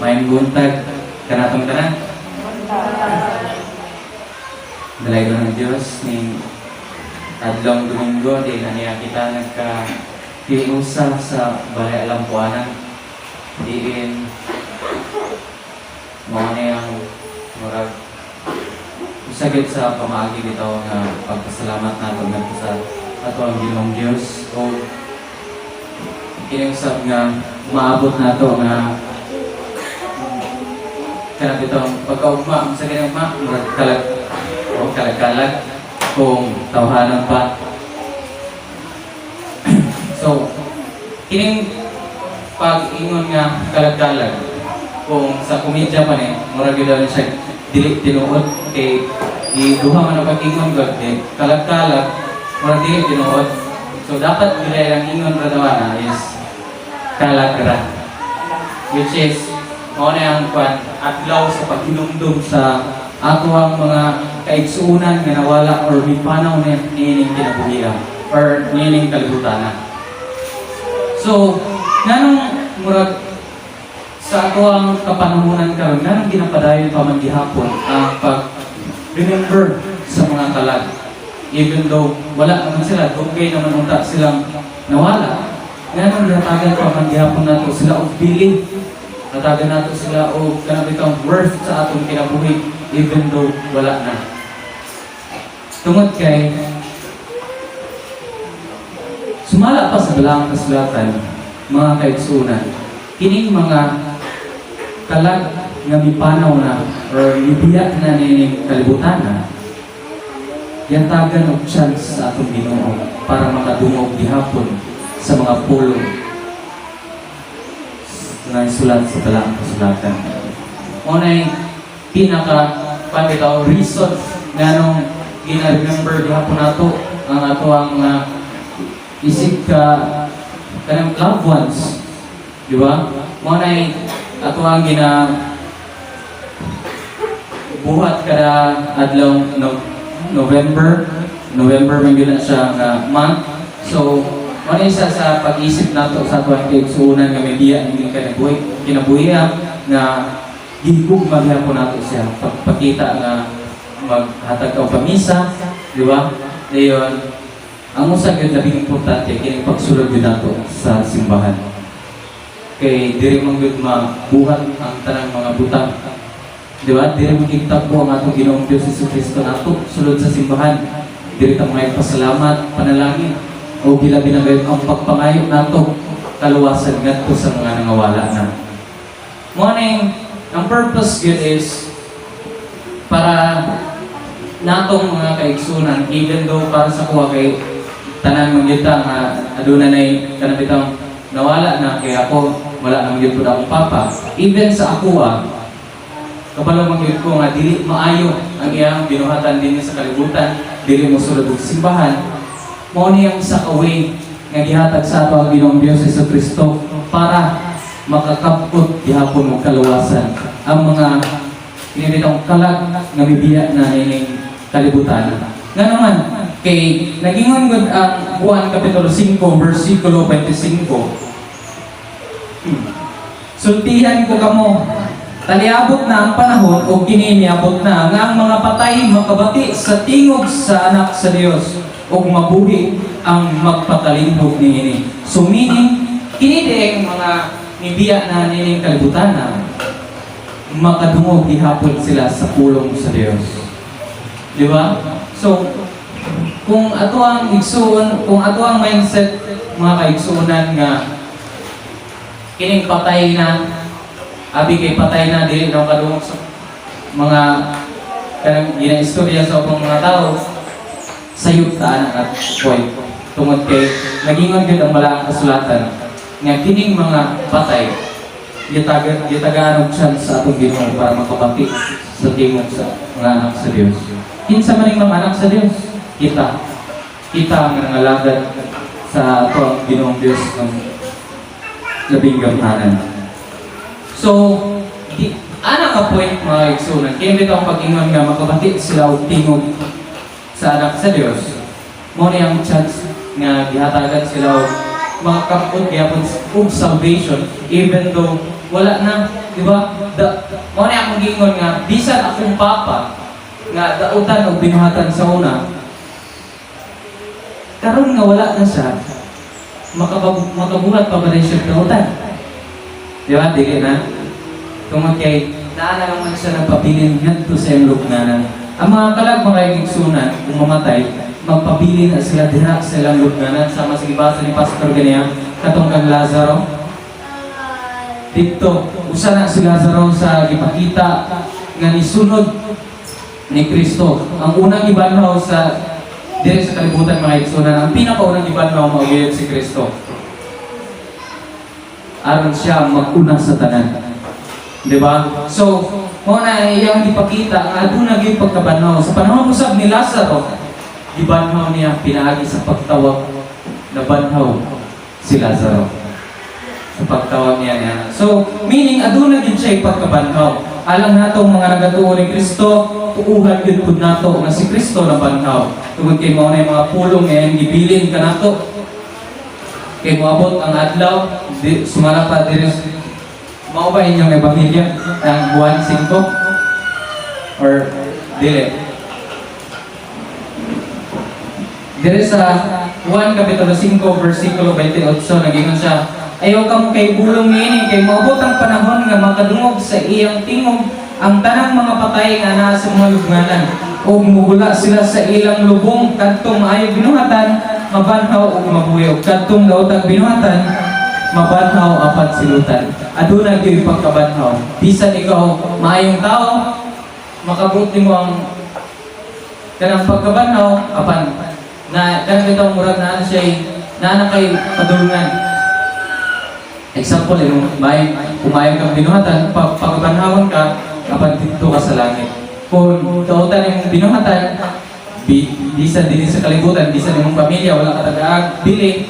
Maayong buntag kanatong tanan. Dalaygon ang Diyos ning adlong Domingo di na niya kita nagka tiusa sa Balay Alampuanan, diin mao ni ang murag usa gyud sa pamaagi bitaw nga pagpasalamat nato ngadto sa ato ang Ginoong Dios o kini usab nga maabot nato nga kanang bitong pagkaugma sa kini ugma, murag kalag o kalag-kalag kung tawhanon pa. So kining pag-ingon nga kalag-kalag, kung sa komedya pa ni, murag gyud daw siya dili tinuod kay giduha man ang pag-ingon gud eh, kalag-kalag, murag dili tinuod. So dapat dili ang ingon ra daw na is kalagra, which is mao na ang kwan, adlaw sa paghinumdum sa ato ang mga kaigsuonan nga nawala or mipanaw na niining kinabuhian or niining kalibutan. So, nganong murag sa ato ang kapanahonan karon, nganong ginapadayon pa man gihapon ang pag remember sa mga kalag even though wala naman sila, dugay naman unta silang nawala? Nganong gihatagan pa man gihapon nato sila og bili, hatagan nato sila og kanang bitong worth sa atong kinabuhi even though wala na? Tungod kay sumala pa sa Balaang Kasulatan, mga kaigsuonan, kining mga kalag nga mipanaw na or mibiya na nining kalibutan na, gihatagan og chance sa atong Ginoo para makadungog gihapon sa mga pulong nga isulat sa Balaang Kasulatan. Mao nay pinaka bitaw reason nganong gina-remember gihapon nato ang ato ang mga isip ka kanang loved ones, di ba? Mao nay ato ang gina buhat kada adlaw no, November. November man gyud na siya nga month. So mao na isa sa pag-isip nato sa ato ang kaigsuonan nga may biya ning kinabuhi kinabuhi nga gihigugma gihapon nato siya, pagpakita nga maghatag ka og pamisa, di ba? Dayon ang usa gyud labing importante, kini pagsulod gyud nato sa simbahan kay diri man gyud mabuhat ang tanang mga butang, di ba? Diri man gitagbo ang atong Ginoong Dios Hesus Kristo nato sulod sa simbahan. Diri ta mga pasalamat, panalangin o gilabi na gayud ang pagpangayo nato kaluwasan ngadto sa mga nangawala na. Mao ning ang purpose gyud is para natong mga kaigsunan, even though para sa kuha kay tanan man gyud ta nga aduna nay kanang bitang nawala na, kay ako wala na man gyud pud akong papa. Even sa ako ah, kabalo man gyud ko nga dili maayo ang iyang binuhatan dinhi sa kalibutan, dili mo sulod og simbahan. Mao ni ang isa ka way nga gihatag sa ato ang Ginoong Dios Hesus Kristo para makakabot gihapon og kaluwasan ang mga kinitong kalag nga mibiya na ining kalibutan. Nga naman, kay nagingon gud ang Juan Kapitulo 5 versikulo 25. "Sultihan ko kamo, taliabot na ang panahon o kini miabot na nga ang mga patay makabati sa tingog sa Anak sa Dios ug mabuhi ang magpakalinghog niini." So meaning, kini dieng mga mibiya na nining kalibutan na makadungog gihapon sila sa pulong sa Dios. Di ba? So, kung ato ang igsuon, kung ato ang mindset, mga kaigsuonan, nga kining patay na, abi kay patay na, dili na kadungog sa mga kanang ginaistorya sa ubang mga tao, sayop ta ana nga point tungod kay nagingon gyud ang Balaang Kasulatan nga kining mga patay gitagaan og chance sa atong Ginoo para makabati sa tingog sa mga anak sa Dios. Kinsa man ning mga anak sa Dios? Kita. Kita ang nangalagad sa ato ang Ginoong Dios ng labing gamhanan. So, di, ana ka point, mga igsunan, kini bitaw ang pag-ingon nga makabati sila og tingog sa anak sa Dios. Mao ni ang chance nga gihatagan sila og makakapot gihapon og salvation even though Wala na, di ba? Mao na akong giingon nga bisan akong papa nga dautan og binuhatan sa una, karon nga wala na siya, makabuhat pa ba rin siya dautan? Di ba? Dili na. Tungod kay naa na naman siya nagpabilin ngadto sa iyang lubnganan. Ang mga kalag, mga igsuonan, kung mamatay, magpabilin na sila diha sa ilang lubnganan. Sama sa gibasa ni Pastor ganiya, katong kang Lazaro. Dito, usa na si Lazaro sa gipakita nga nisunod ni Kristo. Ang unang gibanhaw sa diri sa kalibutan, mga igsuonan, ang pinakaunang gibanhaw mao gyud si Kristo. Aron siya mag-una sa tanan. Di ba? So, mao na iyang gipakita nga aduna gyud pagkabanhaw. Sa panahon usab ni Lazaro, gibanhaw niya pinaagi sa pagtawag, nabanhaw si Lazaro. Sa pagtawag niya niya. So, meaning aduna gyud siya pagkabanhaw. Alang nato mga nagatuo ni Kristo, tuuhan gyud pud nato nga si Kristo nabanhaw. Tungod kay mao na yung mga pulong nga iyang gibilin kanato. Kay moabot ang adlaw, di, sumala pa diri. Mao ba inyong ebanghelyo ang Juan 5 or dili? Diri sa Juan Kapitulo 5 versikulo 28, nagingon siya, "Ayaw kamo kay bulong niini kay moabot ang panahon nga makadungog sa iyang tingog ang tanang mga patay nga naa sa mga lubnganan ug mugula sila sa ilang lubong. Kadtong maayo binuhatan mabanhaw ug mabuhi, ug kadtong daotang binuhatan mabanhaw apan silutan." Aduna gyud pagkabanhaw. Bisan ikaw maayong tao, makabuti mo ang kanang pagkabanhaw, apan na kanang bitaw murag naa na siya, naa na kay padulngan. Example, yung may umayong kang binuhatan, pagkabanhawon ka, apan didto ka sa langit. Kung dautan imong binuhatan, bisan dinhi sa kalibutan, bisan imong pamilya, wala ka tagaag, dili,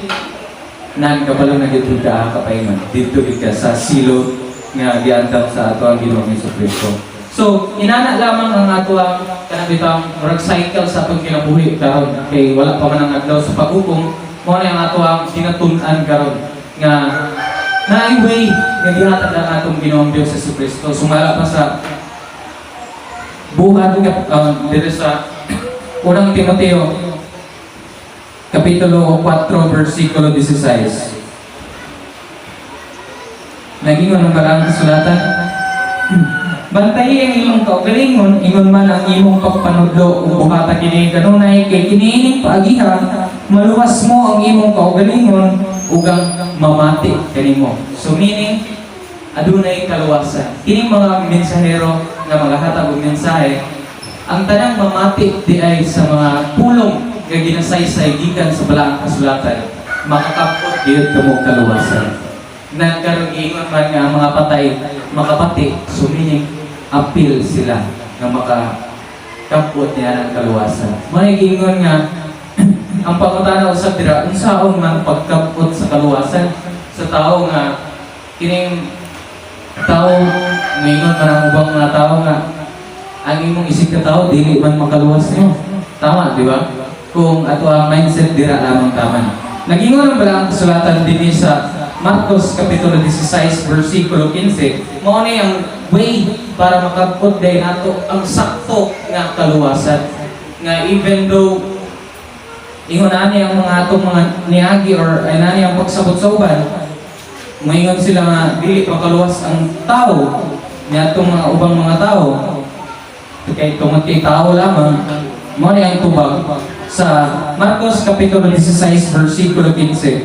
nan kabalo na gid ka kapaingon. Didto gid ka sa silot nga giandam sa ato ang Ginoong Kristo. So, inana lamang ang ato ang kanang bitang murag cycle sa atong kinabuhi karon kay wala pa man ang adlaw sa paghukom. Mao na ang ato ang ginatun-an karon nga naay way nga gihatag ang atong Ginoong Dios Hesus Kristo. Sumala pa sa buhat diri sa Unang Timoteo Kapitulo 4 versikulo 16. Nagingon ang balaang kasulatan, "Bantayi ang imong kaugalingon, ingon man ang imong pagpanudlo, ug buhata kini kanunay, kay kiniining paagiha maluwas mo ang imong kaugalingon ug ang mamati kanimo." So meaning, adunay kaluwasan. Kining mga mensahero nga magahatag og mensahe, ang tanang mamati di ay sa mga pulong nga ginasaysay gikan sa balaang kasulatan, makakapot gyud kamo kaluwasan. Nagkaroon giingon man nga ang mga patay makapati, so meaning apil sila nga makakapot niya ng kaluwasan. May giingon nga ang pangutana usab dira, unsaon man pagkapot sa kaluwasan sa tao nga kining tao ngayon man ang ubang mga tao nga ang imong isig ka tao dili man makaluwas nimo? Tama, di ba? Kung ato ang mindset dira lamang tama. Nagingon ang balaang kasulatan dinhi sa Marcos Kapitulo 16 versikulo 15, mao ni ang way para makabot day nato ang sakto nga kaluwasan nga even though ingon ani ang mga atong mga niagi or ay nani ang pagsabot sa uban, moingon sila nga dili makaluwas ang tao niadtong mga ubang mga tao kay tungod kay tao lamang. Mao ni ang tubag sa Marcos Kapitulo 16 versikulo 15.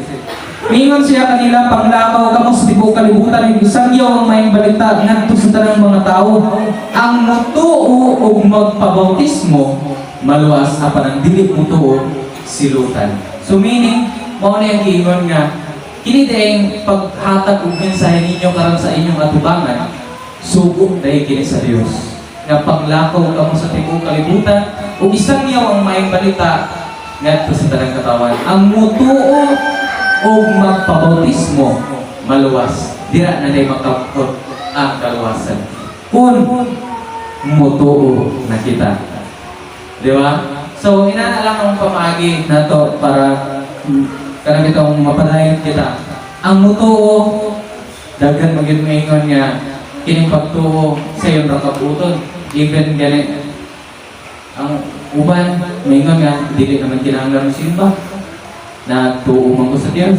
Mingon siya kanila, "Panglakaw kamo sa tibuok kalibutan ug isangyaw ang maayong balita ngadto sa tanang mga tao. Ang mutuo ug magpabautismo maluwas, apan ang dili mutuo silutan." So meaning, mao na ang giingon nga kini diayng paghatag og mensahe ninyo karon sa inyong atubangan, sugo dahil kini sa Dios nga panglakaw kamo sa tibuok kalibutan ug isangyaw ang maayong balita ngadto sa tanang katawan. Ang mutuo o magpabautismo maluwas. Dira na day makapot ang kaluwasan. Kung mutuo na kita. Di ba? So, inana lang ang pamaagi nato para kanang itong mapadayon kita. Ang mutuo Daghan man gyud maingon nga kining pagtuo sayon ra kabuoton. Even gani ang uban maingon nga dili naman kinahanglan simba, nagtuo man ko sa Dios.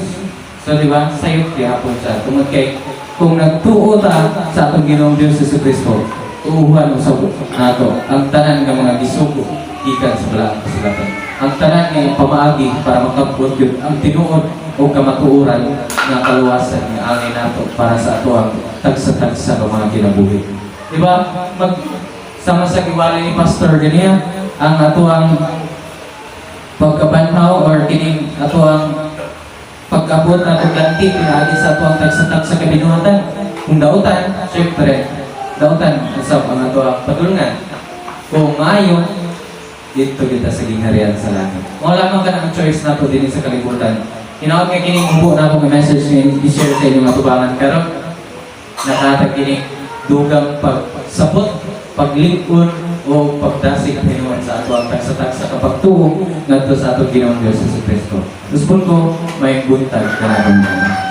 So di ba, sayop gihapon siya tungod kay kung nagtuo ta sa atong Ginoong Dios Jesu Kristo, tuuhan usab nato ang tanan nga mga gisugo gikan sa Balaang Kasulatan, ang tanan nga pamaagi para makabot gyud ang tinuod o kamatuoran nga kaluwasan nga angay nato para sa atoang tagsa-tagsa nga mga kinabuhi. Di ba? Mag sama sa giwali ni Pastor ganiya, ang atoang pagkabanhaw or kining atoang pagkabot na ganti pinaagi sa atoang tagsa-tagsa kabinuhatan. Kung dautan, syempre, dautan usab ang atoang padulngan. Kung maayo, didto kita sa gingharian sa langit. Mao lamang ka ang choice nato dinhi sa kalibutan. Hinaot nga kining mubo na akong message nga i-share sa inyong atubangan karon, nakahatag kining dugang pagsabot, paglig-on o pagdasig hinuon sa ato ang tagsa-tagsa kapagtuo ngadto sa atong Ginoong Dios Jesu Kristo. Usbon ko, may buntag kanatong tanan.